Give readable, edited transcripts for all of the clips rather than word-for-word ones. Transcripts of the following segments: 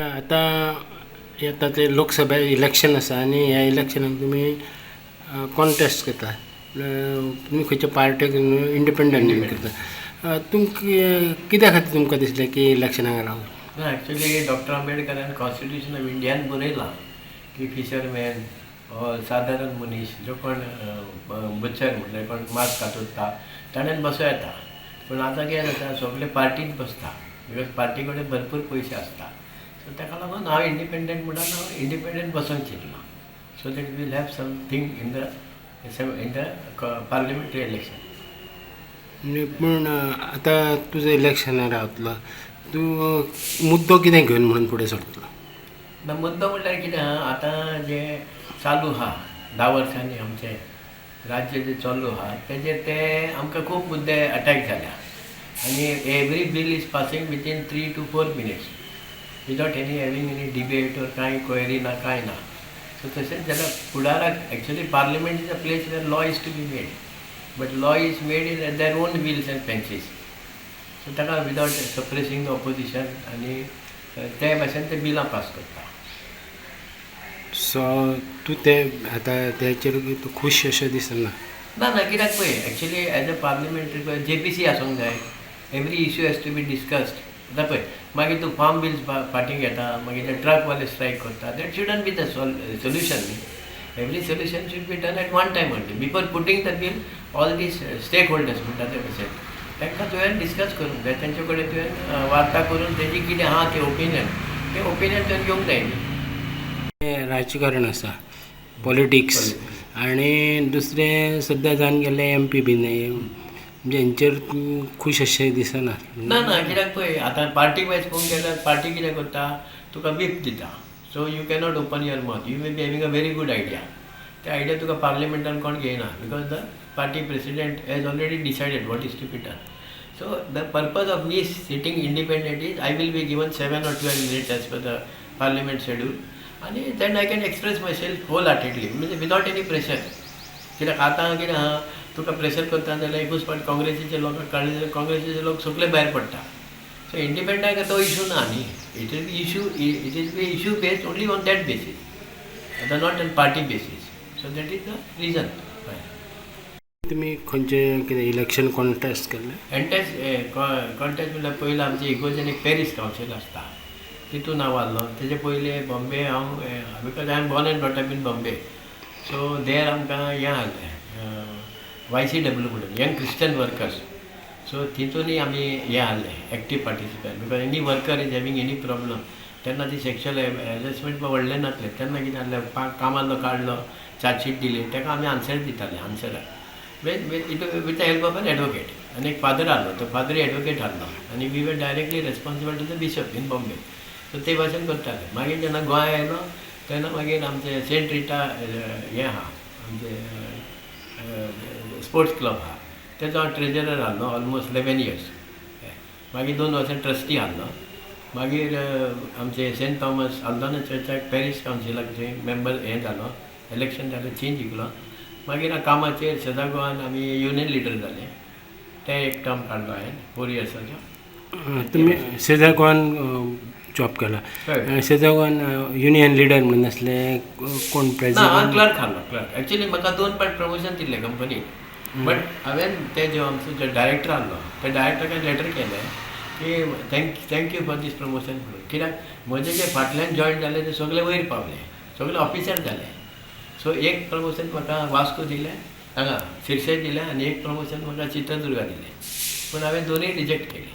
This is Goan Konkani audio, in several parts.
आतां येता ते लोकसभा इलेक्शन आसा आनी ह्या इलेक्शनाक तुमी कॉन्टेस्ट करता. तुमी खंयच्या पार्टेक इंडिपेंडंट करता. तुमकां कित्या खातीर तुमकां दिसलें की इलेक्शनाक राव? ना, एक्चुली डॉक्टर आंबेडकरान कॉन्स्टिट्यूशन ऑफ इंडियान बरयलां की फिशरमॅन ऑर सादारण मनीस जो कोण बुचर, म्हटल्यार कोण मांस कातरता, ताणें बसूं येता. पूण आतां कितें जाता, सगळे पार्टीत बसता because पार्टी कडेन भरपूर पयशे आसता. सो ताका लागून हांव इंडिपेंडंट म्हणून हांव इंडिपेंडंट बसूंक चिंतलां, so that we'll have something in the parliamentary election. पूण आतां तुजो इलेक्शनाक रावतलो, तूं मुद्दो कितें घेवन म्हणून फुडें सरतलो? ना, मुद्दो म्हणल्यार कितें आहा, आतां जें चालू आहा, 10 वर्सांनी आमचें राज्य जें चालू आहा, तेजेर ते आमकां खूब मुद्दे अटॅक जाल्या आनी every bill is passing within 3 to 4 minutes without any having any debate or कांय क्वेरी ना, कांय ना. सो तशेंच जाल्यार फुडाराक, actually parliament is a place where law is to be made, but law is made in their own wills and fancies. So ताका विदाउट सप्रेसिंग the opposition आनी ते भाशेन ते बिलां पास करता. सो तूं ते आतां तेचेर तूं खूश अशें दिसना? ना ना, कित्याक पळय, एक्चुली एज अ पार्लिमेंटरी पळय जेपीसी आसूंक जाय. Every issue has to be discussed. आतां पळय, मागीर तूं फार्म बिल्स फाटीं घेता, मागीर ते ट्रकवाले स्ट्रायक करता. That shouldn't be the solution न्ही. Every solution should be done at one time only. Before putting the bill, all these stakeholders म्हणटा ते भशेन तांकां तुवें डिस्कस करूंक जाय. तेंचे कडेन तुवें वार्ता करून तेजी कितें आहा तें ओपिनियन, तें ओपिनियन तुवें घेवंक जाय न्ही. राजकारण आसा, पॉलिटिक्स, आनी दुसरें सद्या जावन गेल्ले एमपी बीन, म्हणजे हेंचेर तूं खूश अशें दिसना? ना ना, कित्याक पळय, आतां पार्टी वायज पळोवंक गेल्यार पार्टी कितें करता, तुका वीप दिता. So you cannot open your mouth. You may be having a very good idea, ते आयडिया तुका पार्लिमेंटान कोण घेयना because the party president has already decided what is to be done. So the purpose of me sitting independent is I will be given 7 or 12 minutes as per the parliament schedule आनी then I can express myself wholeheartedly, म्हणजे विदाउट एनी प्रेशर. कित्याक आतां कितें आहा, तुका प्रेशर करता जाल्यार एकूच फावट काँग्रेसीचे लोकांक काडले जाल्यार काँग्रेसीचे लोक सगळे भायर पडटा. सो इंडिपेंडंटाक तो इशू ना न्ही. It is be issue based only on that basis आतां, not on party basis. So that is the reason. तुमी खंयचे कितें इलेक्शन कॉन्टेस्ट केल्लें? एंटेस्ट कॉन्टेस्ट म्हणल्यार पयलीं आमचे इगोर्जेन एक पॅरीश कावन्सील आसता, तितून हांव आहलो. तेजे पयलीं बॉम्बे हांव, because I am born and brought up in Bombay, so there आमकां हें आहलें, वाय सी डब्ल्यू म्हणून, यंग क्रिश्चन वर्कर्स. सो तितूनय आमी हें आहलें, active participant, because any worker is having any problem, तेन्ना ती सेक्शुअल हॅरेसमेंट व्हडलें नासलें. तेन्ना कितें आहलें, कामांतलो काडलो, चार्जशीट दिली, ताका आमी आन्सर दिताले, आन्सराक with the help of an advocate. आनी एक फादर आहलो, तो फादरूय एडवोकेट आहलो आनी we were directly responsible to the bishop in Bombay. So ते भाशेन करताले. मागीर जेन्ना गोंया आयलो तेन्ना मागीर आमचें सेंट रिटा हें आहा, आमचें स्पोर्ट्स क्लब आहा, तेजो हांव ट्रेजरर आहलो ऑलमोस्ट 11 इयर्स. मागीर 2 वर्सां ट्रस्टी आहलो. मागीर आमचे सेंट थॉमस आल्दोना चर्चाक पॅरीश कावन्सिलाक थंय मेंबर हें जालो, इलेक्शन जालें, थंय जिखलो. मागीर कामाचेर सेझा गोवान आमी युनियन लिडर जाले. ते एक टर्म काडलो हांवें 4 इयर्साचो. तुमी सेझा गोवान जॉब केला? हय. सेझा गोवान युनियन लिडर म्हणून आसले कोण? ना, हांव प्रेसिडेंट? क्लर्क आहलो, क्लर्क. एक्चुली म्हाका दोन पाट प्रमोशन दिल्लें कंपनीन, बट हांवें ते जो आमचो जो डायरेक्टर आहलो, त्या डायरेक्टराक लेटर केलें की thank you for this promotion म्हणून, कित्याक म्हजे जे फाटल्यान जॉयन जाले ते सगळे वयर पावले, सगळे ऑफिसर जाले. सो एक प्रमोशन म्हाका वास्को दिलें, हांगा शिरसे दिलें आनी एक प्रमोशन म्हाका चित्रदुर्गा दिलें, पूण हांवें दोनूय रिजेक्ट केली.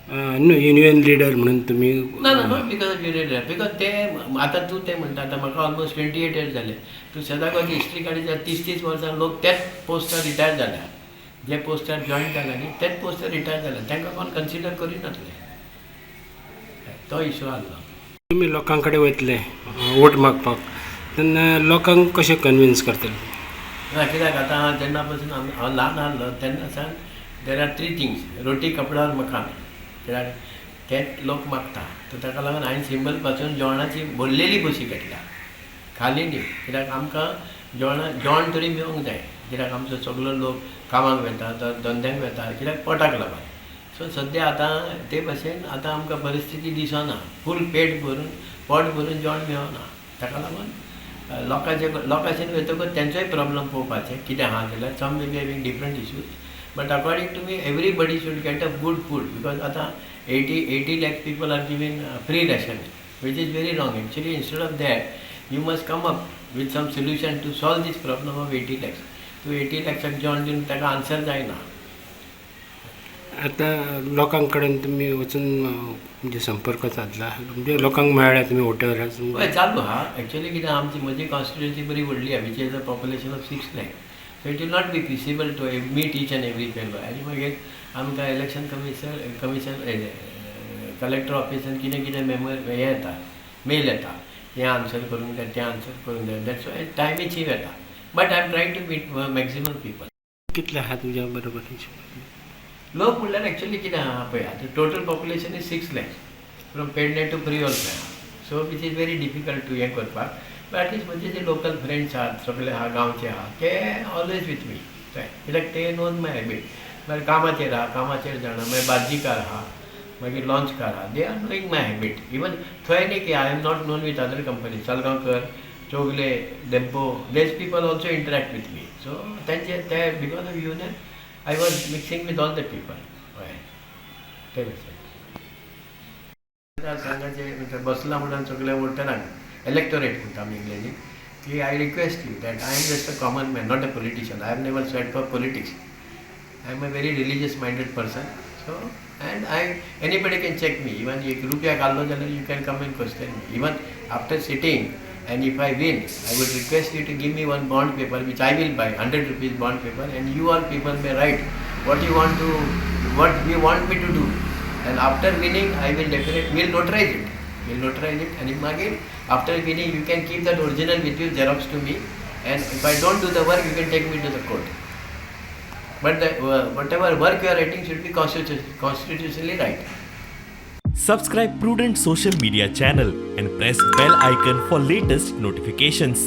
न्हू, युनियन लिडर म्हणून तुमी? ना ना, not because of union leader, because ते आतां तूं तें म्हणटा, आतां म्हाका ऑलमोस्ट 28 इयर्स जाले. तूं सेझा गोवाची हिस्ट्री काडीत जाल्यार 30-30 वर्सां लोक त्याच पोस्टार रिटायर जाल्या. जे पोस्टार जॉयन जाला न्ही, तेच पोस्टार रिटायर जाल्या. तांकां कोण कन्सिडर करिनासले, तो इशू आहलो. तुमी लोकां कडेन वयतले वोट मागपाक तेन्ना लोकांक कशें कन्विन्स करतले? ना, कित्याक आतां जेन्ना पासून हांव ल्हान आहलो तेन्ना सावन there are three things, रोटी, कपडा और मकान. कित्याक तेच लोक मागता. तर ताका लागून हांवें सिंबल पासून जेवणाची भरलेली बशी घेतल्या, खाली न्ही. कित्याक आमकां जेवणा जेवण तरी मेळूंक जाय, कित्याक आमचो सगलो लोक कामाक वता, धंद्याक वता, कित्याक पोटाक लागून. सो सद्या आतां ते भशेन आतां आमकां परिस्थिती दिसना, फूल पेट भरून पोट भरून जेवण मेळना. ताका लागून लोकांचे लोकांचेर वयतकूच तेंचोय प्रॉब्लम पळोवपाचें कितें आहा जाल्यार some may be having different issues, but according to me everybody should get a good food, because आतां 80 lakh people are given free ration, which is very wrong. Actually, instead of that, you must come up with some solution to solve this problem of 80 lakhs. तूं 80 लॅक्साक जेवण दिवन ताका आन्सर जायना. आतां लोकां कडेन तुमी वचून म्हणजे संपर्क सादला, म्हणजे लोकांक मेळ्ळ्या तुमी वोटर? हय, चालू आहा. एक्चुअली कितें, आमची म्हजी कॉन्स्टिट्युएन्सी बरी व्हडली आहा, which is a population of 6 lakh, so it will not be feasible to meet each and every fellow. आनी मागीर आमकां इलेक्शन कमिशन कलेक्टर ऑफिसान कितें कितें मेमो हें येता, मेल येता, हें आन्सर करूंक जाय, तें आन्सर करूंक जाय. That's why टायमीची वता, but I am trying to meet maximum people. कितले आहा तुज्या बरोबर? लोक म्हणल्यार एक्चुअली कितें आहा पळय, आतां total population is 6 lakhs from Pernem to Priol आहा, so which is very difficult to हें करपाक. बट एटलिस्ट म्हजे जे लोकल फ्रेंड्स आहात, सगळे आहा, गांवचे आहा, ते ऑलवेज विथ मी. कित्याक ते नोन माय हॅबीट. मागीर कामाचेर आहा, कामाचेर जाणा, मागीर बार्जीकार आहा, मागीर लॉन्चकार आहा, they are knowing my habit. Even थंय न्ही की I am not known with other company, Salgaonkar, Chougule, Dempo, these people also interact with me. So तेंचे ते because of union I was mixing with all the people. हय, ते भशेन सांगाचे म्हणजे बसला म्हणून सगळे वोटरांक, इलेक्टोरेट म्हणटा आमी इंग्लेजीन, की I request you that I am just a common man, not a politician. I have never sat for politics. I am a very religious minded person. So and I anybody can check me. Even एक रुपया घाल्लो जाल्यार you can come and question me. Even after sitting and if I win, I would request you to give me one bond paper which I will buy, 100 rupees bond paper, and you all people may write what you want to, what you want me to do. And after winning, I will definitely, will notarize it. Will notarize it, and मागीर after winning, you can keep that original with you, Xerox to me, and if I don't do the work, you can take me to the court. But the, whatever work you are writing should be constitutionally right. Subscribe Prudent Social Media channel and press bell icon for latest notifications.